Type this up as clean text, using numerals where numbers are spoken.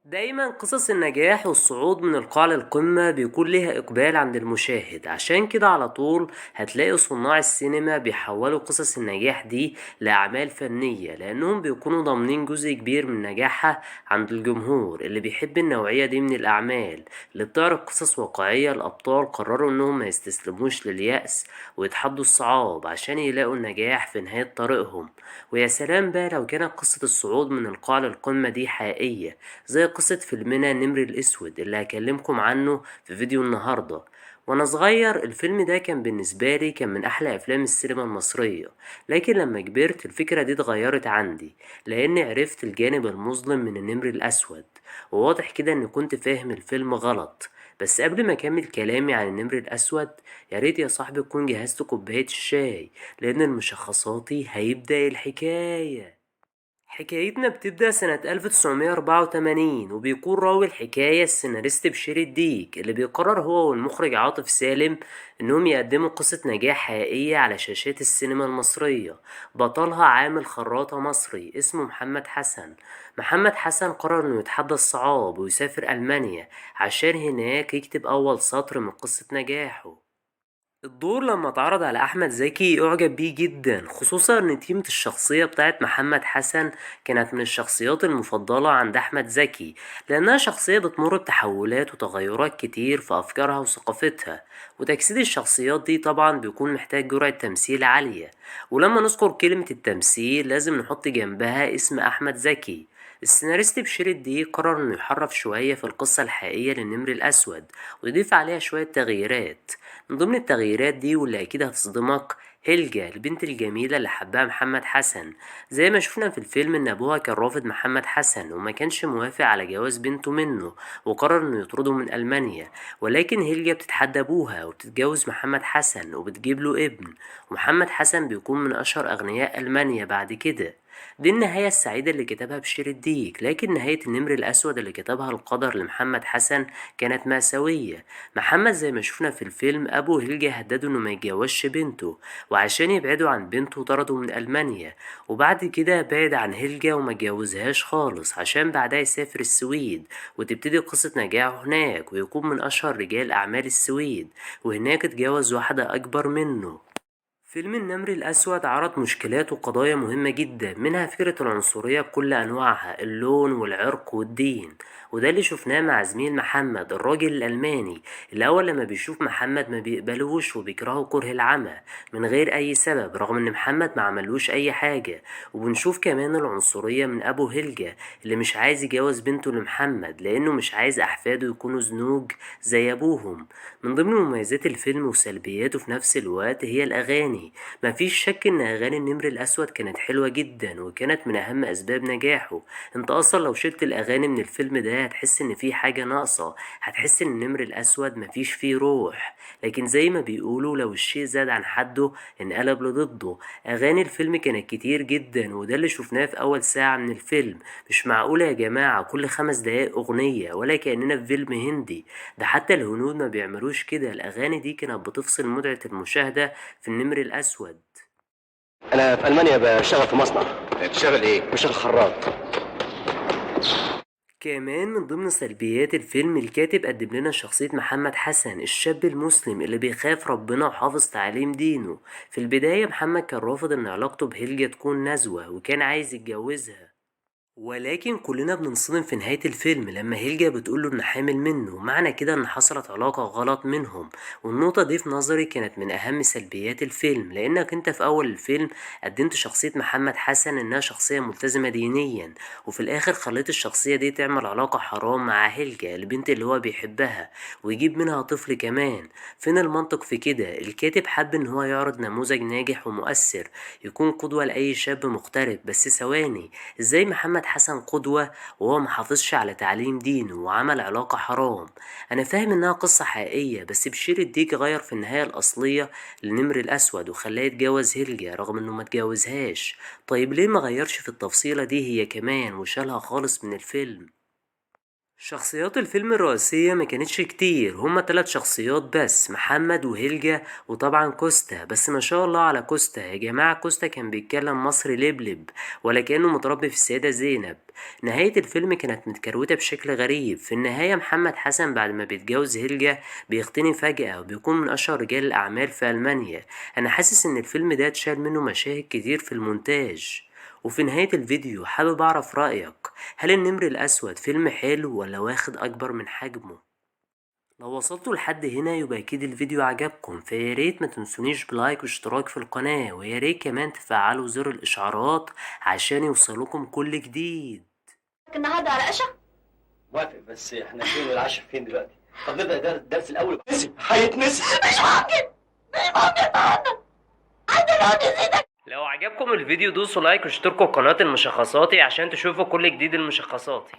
دايما قصص النجاح والصعود من القاع للقمة بيكون لها إقبال عند المشاهد، عشان كده على طول هتلاقي صناع السينما بيحولوا قصص النجاح دي لأعمال فنية، لأنهم بيكونوا ضامنين جزء كبير من نجاحها عند الجمهور اللي بيحب النوعية دي من الأعمال اللي بتعرض قصص واقعية. الأبطال قرروا إنهم ما يستسلموش لليأس ويتحدوا الصعاب عشان يلاقوا النجاح في نهاية طريقهم. ويا سلام بقى لو كانت قصة الصعود من القاع للقمة دي حقيقية زي قصة فيلمنا النمر الأسود اللي هكلمكم عنه في فيديو النهاردة. وأنا صغير الفيلم ده كان بالنسبة لي كان من أحلى أفلام السينما المصرية، لكن لما كبرت الفكرة دي اتغيرت عندي لأني عرفت الجانب المظلم من النمر الأسود، وواضح كده إني كنت فاهم الفيلم غلط. بس قبل ما أكمل كلامي عن النمر الأسود ياريت يا صاحبي تكون جهزت كوباية الشاي، لأن المشخصاتي هيبدأ الحكاية. حكايتنا بتبدأ سنة 1984، وبيكون راوي الحكاية السيناريست بشير الديك اللي بيقرر هو والمخرج عاطف سالم إنهم يقدموا قصة نجاح حقيقية على شاشات السينما المصرية، بطلها عامل خراطة مصري اسمه محمد حسن. محمد حسن قرر إنه يتحدى الصعاب ويسافر ألمانيا عشان هناك يكتب أول سطر من قصة نجاحه. الدور لما اتعرض على أحمد زكي أعجب بيه جدا، خصوصا إن تيمة الشخصية بتاعت محمد حسن كانت من الشخصيات المفضلة عند أحمد زكي، لأنها شخصية بتمر بتحولات وتغيرات كتير في أفكارها وثقافتها، وتجسيد الشخصيات دي طبعا بيكون محتاج جرعة تمثيل عالية. ولما نذكر كلمة التمثيل لازم نحط جنبها اسم أحمد زكي. السيناريست بشير الديك قرر إنه يحرف شوية في القصة الحقيقية للنمر الأسود ويضيف عليها شوية تغييرات. من ضمن التغييرات دي واللي أكيد هتصدمك هيلجا البنت الجميلة اللي حبها محمد حسن. زي ما شفنا في الفيلم إن أبوها كان رافض محمد حسن وما كانش موافق على جواز بنته منه، وقرر إنه يطرده من ألمانيا، ولكن هيلجا بتتحدى أبوها وبتتجوز محمد حسن وبتجيب له ابن، ومحمد حسن بيكون من أشهر أغنياء ألمانيا بعد كده. دي النهاية السعيدة اللي كتبها بشير الديك، لكن نهاية النمر الأسود اللي كتبها القدر لمحمد حسن كانت مأساوية. محمد زي ما شفنا في الفيلم أبو هيلجا هدده إنه ما يتجوزش بنته، وعشان يبعدوا عن بنته طرده من ألمانيا، وبعد كده بعد عن هيلجا وما اتجوزهاش خالص عشان بعدها يسافر السويد وتبتدي قصة نجاحه هناك ويكون من أشهر رجال أعمال السويد، وهناك اتجوز واحدة أكبر منه. فيلم النمر الأسود عرض مشكلات وقضايا مهمة جدا، منها فكرة العنصرية بكل أنواعها، اللون والعرق والدين، وده اللي شفناه مع زميل محمد الراجل الألماني اللي أول لما بيشوف محمد ما بيقبلوش وبيكرهه كره العمى من غير أي سبب رغم إن محمد ما عملوش أي حاجة. وبنشوف كمان العنصرية من أبو هيلجا اللي مش عايز يجوز بنته لمحمد لأنه مش عايز أحفاده يكونوا زنوج زي أبوهم. من ضمن مميزات الفيلم وسلبياته في نفس الوقت هي الأغاني. مفيش شك إن أغاني النمر الأسود كانت حلوة جدا وكانت من أهم أسباب نجاحه. أنت أصلا لو شلت الأغاني من الفيلم ده هتحس إن في حاجة ناقصة، هتحس إن النمر الأسود مفيش فيه روح. لكن زي ما بيقولوا لو الشيء زاد عن حده انقلب لضده. أغاني الفيلم كانت كتير جدا وده اللي شفناه في أول ساعة من الفيلم. مش معقولة يا جماعة كل 5 دقايق أغنية، ولا كأننا في فيلم هندي، ده حتى الهنود ما بيعملوش كده. الأغاني دي كانت بتفصل متعة المشاهدة في النمر الأسود. أنا في ألمانيا بشتغل في مصنع. بتشتغل إيه؟ بشتغل خراط. كمان من ضمن سلبيات الفيلم الكاتب قدم لنا شخصية محمد حسن الشاب المسلم اللي بيخاف ربنا وحافظ تعاليم دينه. في البداية محمد كان رافض إن علاقته بهيلجا تكون نزوة وكان عايز يتجوزها، ولكن كلنا بننصدم في نهاية الفيلم لما هيلجا بتقوله إن حامل منه، معنى كده إن حصلت علاقة غلط منهم. والنقطة دي في نظري كانت من أهم سلبيات الفيلم، لأنك أنت في أول الفيلم قدمت شخصية محمد حسن إنها شخصية ملتزمة دينيا، وفي الآخر خليت الشخصية دي تعمل علاقة حرام مع هيلجا البنت اللي هو بيحبها ويجيب منها طفل كمان. فين المنطق في كده؟ الكاتب حب إن هو يعرض نموذج ناجح ومؤثر يكون قدوة لأي شاب مغترب، بس ثواني، إزاي محمد حسن قدوة وهو محافظش على تعليم دينه وعمل علاقة حرام؟ أنا فاهم إنها قصة حقيقية، بس بشير الديك غير في النهاية الأصلية للنمر الأسود وخلاه يتجوز هيلجا رغم إنه ما اتجوزهاش. طيب ليه ما غيرش في التفصيلة دي هي كمان وشالها خالص من الفيلم؟ شخصيات الفيلم الرئيسية ما كانتش كتير، هما 3 شخصيات بس، محمد وهيلجا وطبعا كوستا. بس ما شاء الله على كوستا يا جماعة، كوستا كان بيتكلم مصري لبلب ولا كأنه متربي في السيدة زينب. نهاية الفيلم كانت متكروتة بشكل غريب. في النهاية محمد حسن بعد ما بيتجوز هيلجا بيغتني فجأة وبيكون من أشهر رجال الأعمال في ألمانيا. أنا حاسس إن الفيلم ده اتشال منه مشاهد كتير في المونتاج. وفي نهاية الفيديو حابب أعرف رأيك، هل النمر الأسود فيلم حلو ولا واخد أكبر من حجمه؟ لو وصلتوا لحد هنا يبقى أكيد الفيديو عجبكم، فياريت ما تنسونيش ب like واشتراك في القناة، وياريت كمان تفعلوا زر الإشعارات عشان يوصلكم كل جديد. النهارده على قشة؟ موافق، بس احنا فين والعشاء فين دلوقتي؟ طب نبدأ الدرس الأول. هيتنسي، مش ممكن، مش ممكن النهارده. لو عجبكم الفيديو دوسوا like واشتركوا في قناة المشخصاتي عشان تشوفوا كل جديد المشخصاتي.